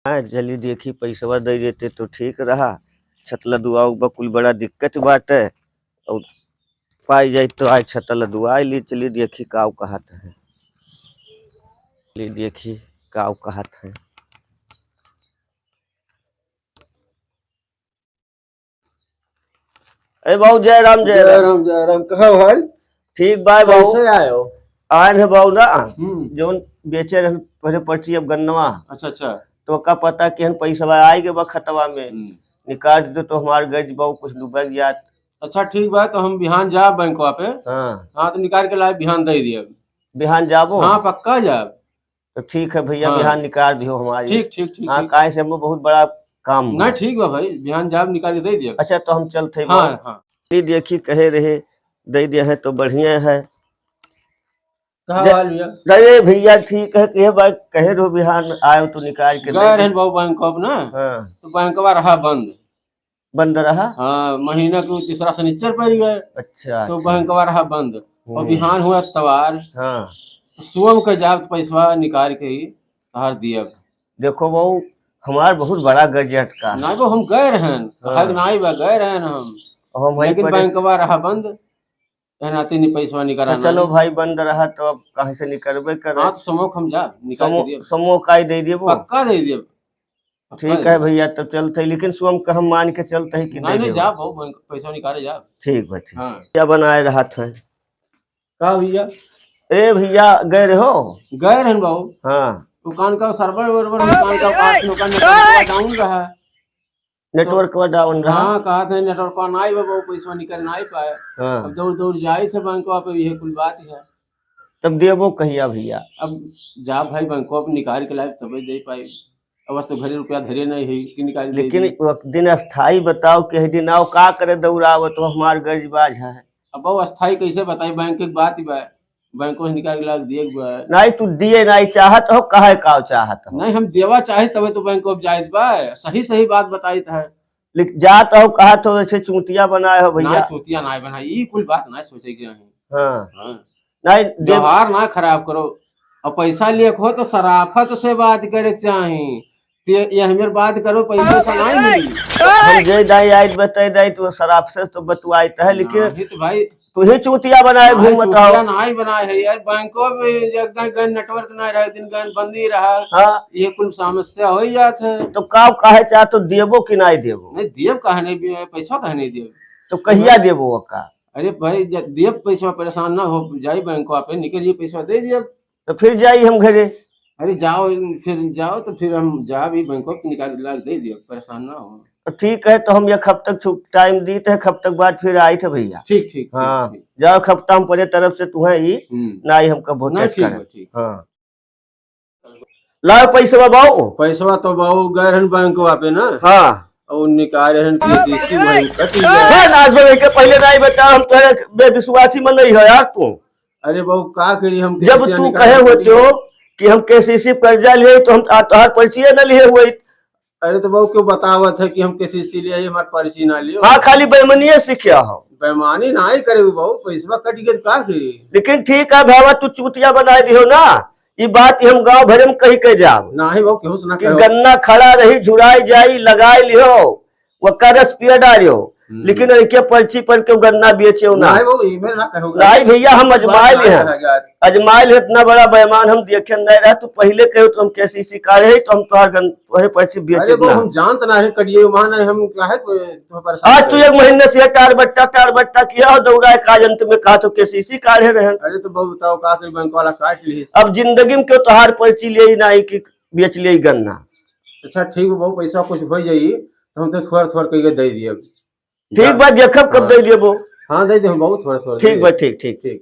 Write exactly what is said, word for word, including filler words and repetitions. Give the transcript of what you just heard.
हाँ, चली देखी, पैसवा दे देते तो ठीक रहा। छतला दुआ उबा कुल बड़ा दिक्कत बाटे। और पाई जाई तो आज छतला दुआ ली, चली देखी काऊ कहत है। चली देखी काऊ कहत है। ए बाबू, जय राम, जय जय राम। राम, जय राम। कहाँ हो हाल? ठीक बा बाबू। कैसे आए हो? आए हैं बाबू ना, हम्म। जौन बेचे रहन पहले पर्ची अब गन्नवा। अच्छा, अच्छा। तो का पता कि हम पैसवा आए गए बा खतवा में। हम्म। निकाल दे तो हमार गज बाबू कुछ डूबल जात। अच्छा, ठीक बा, तो हम बिहान जाब बैंकवा पे। हाँ। हाँ, तो निकाल के लाए बिहान दे दिया। बिहान जाबो? हाँ, पक्का जाब। तो ठीक है भैया, हाँ। बिहान निकाल दियो हमारी। ठीक, ठीक, ठीक, हाँ, ठीक। काहे से हमको बहुत बड़ा काम बा। नहीं, ठीक बा भाई, बिहान जाब निकाल के दे दिया। अच्छा, तो हम चलते हैं हाँ, बाबू। हाँ। ये देखी कहे रहे, दे दिया है तो बढ़िया है। कहाँ दे-, वाल भैया? अरे भैया, ठीक है, कहे बा, कहे रहो बिहान आयो तो निकाल के दे गए दे। रहन बाबू बैंक ऑफ ना, हाँ। तो बैंकवा रहा बंद। बंद रहा? हाँ, महीना के तीसरा शनिचर पड़ गए। अच्छा, तो अच्छा। बैंकवा रहा बंद। और हम्म। बिहान हुआ तवार। हाँ। तो सोम के जाब तो पैसवा निकाल के ही तहार दियब। देखो बाबू, हमार बहुत बड़ा गज अटका है। नहीं बाबू, हम गए रहन। हाँ। भाग नाई बा, गए रहन हम। और हम वहीं लेकिन पर बैंकवा रहा बंद। ए नाते नहीं पैसवा निकाला तो चलो नहीं। भाई, बंद रहा तो अब कहीं से निकलबे करे। हाँ, तो समोक हम जा, निकाल के समो-, दिए। समोक आई दे दिए वो। पक्का दे दिए। पक्का ठीक दे है दिए। भैया, तब चलते हैं, लेकिन सोम का हम मान के चलते हैं कि नहीं, दे नहीं, देबो। जा बाबू, बैंक-, पैसा निकाले जा। ठीक बा, ठीक। हाँ। क्या बनाए रहत है? का भैया? ए भैया, गए रहो? गए रहन बाबू। हाँ। दुकान का server वर्वर, दुकान का पास, दुकान में network down रहा। Network तो, वा down रहा। हाँ, कहत है network नाई बा, वो पैसवा निकाल नाई पाए। हाँ। अब दौड़ दौड़ जाइत है बैंकवा पे, यह कुल बात है। तब देबो कहिया भैया? अब जा भाई, बैंकवा पे निकाल के लाए तबे दे पाए। अब बस तो घरे रुपया धरे नहीं है कि निकाल के दे लेकिन दी। वो दिन अस्थाई बताओ, कि दिन आओ का करे दौड़ावत हो, हमार गरीबाज है। अब वो अस्थाई कैसे बताई, बैंक के बात ही बा। बैंको से निकाल के लाके दिए के बा। नहीं, तू दिए नहीं चाहत हो, कहे का चाहत हो? नहीं, हम देवा चाहे तबे तो बैंक ऑफ जाइत बा, सही सही बात बताइत है। लिख, जात हो, कहत हो, ऐसे चूतिया बनाए हो भैया। नहीं, चूतिया नहीं बनाए, ई कुल बात नहीं सोचे के चाही। हाँ। हाँ। नहीं, देव- व्यवहार ना खराब करो, और पैसा लिए हो तो शराफत से बात करे के चाही। ते ये हमें बात करो, पैसा से नहीं मिली। हम जे दाई आइत बताए दाई, तू शराफत से तो बतुआइत है, लेकिन नहीं तो भाई, तू ही चूतिया बनाए नहीं, घूमत चूतिया हो। नहीं बनाए है यार, बैंको में एक दिन गन network नहीं रहे, दिन गन बंदी रहा। हाँ। ये कुल समस्या हो ही जात है। तो का काहे चाह तो देबो कि नहीं देबो? नहीं, देब काहे नहीं, पैसा काहे नहीं देब? तो कहिया देबो ओका? अरे भाई, ज-, देब पैसा, परेशान ना हो, जाई बैंकवा पे, निकल ये पैसा दे दिए। तो फिर जाई हम घरे। अरे जाओ, फिर जाओ तो फिर हम जा भी बैंकवा पे निकाल के लाके दे दिए, परेशान ना हो। तो ठीक है, तो हम एक हफ्ता छु-, time दीत है, एक हफ्ता बाद फिर आइत है भैया। ठीक, ठीक, ठीक, हाँ, ठीक। जाओ, एक हफ्ता हम अपने तरफ से तुम्हें ही हम्म। ना ही हमका बहुत नहीं, अच्छा ठीक करे। बा, ठीक। हाँ। लाओ पैसवा बाऊ। पैसवा तो बाऊ गए रहन बैंकवा पे ना। हाँ। और निकाल रहन केसीसी वहीं कट गया। हाँ, नाच बने के पहले नहीं बता, हम तो बेविश्वासी में नहीं है यार तू। अरे बाऊ, का करी हम, जब केसीसी तू निकाल कहे के होते हो कि हम केसीसी कर्जा लिए तो हम आ-, तोहार पर्चिए न लिए हुए। अरे तो बाऊ, क्यों बतावत है कि हम केसीसी लिए, हमार पर्ची ना लियो? हाँ, खाली बेईमानिए सीखे हो। बेईमानी ना ही करे बाऊ, पैसवा कट गया तो का करी? लेकिन ठीक है भावा, तू चूतिया बनाए दियो ना। ई बात हम गांव भरे में कही के जाब। नाही बाऊ, केहू से ना कि कहो। गन्ना खड़ा रही, झुराई जाई, लगाई लिहो, वक्का रस पिया डारियो, हम्म। लेकिन एके पर्ची पर केहू गन्ना बेचे ना। नाही बाऊ, इमे ना कहो। नाही भैया, हम अजमाए ना लिहे। कहा जात। अजमाए लिहे, इतना बड़ा बेईमान हम देखे नहीं रहे। तू पहले कहो तो हम केसीसी काढ़े, तो हम तोहार गन-, तोहरे पर्ची बेचे अरे बाऊ, ना। हम जानत ना है, कटिए वहाँ नहीं, हम काहे को तो परेशान आज तू करे। एक महीने से टार बट्टा, टार बट्टा किया हो, दौड़ा एक आज अंत में कहा तो केसीसी काढ़े रहन। अरे तो बाऊ बताओ, का करी, बैंक वाला काट ली। अब जिंदगी में क्यों तोहार पर्ची ले ही ना कि बेच ले गन्ना। अच्छा ठीक बा बाऊ, पैसा कुछ हो जाई तो हम तो थोड़ा थोड़ा करके दे दिए। ठीक बा, देखब कब हाँ। दे दिए बाऊ। हाँ दे दे बाऊ, थोड़ा थोड़ा ठीक दे बा, दिए। ठीक, ठीक। ठीक।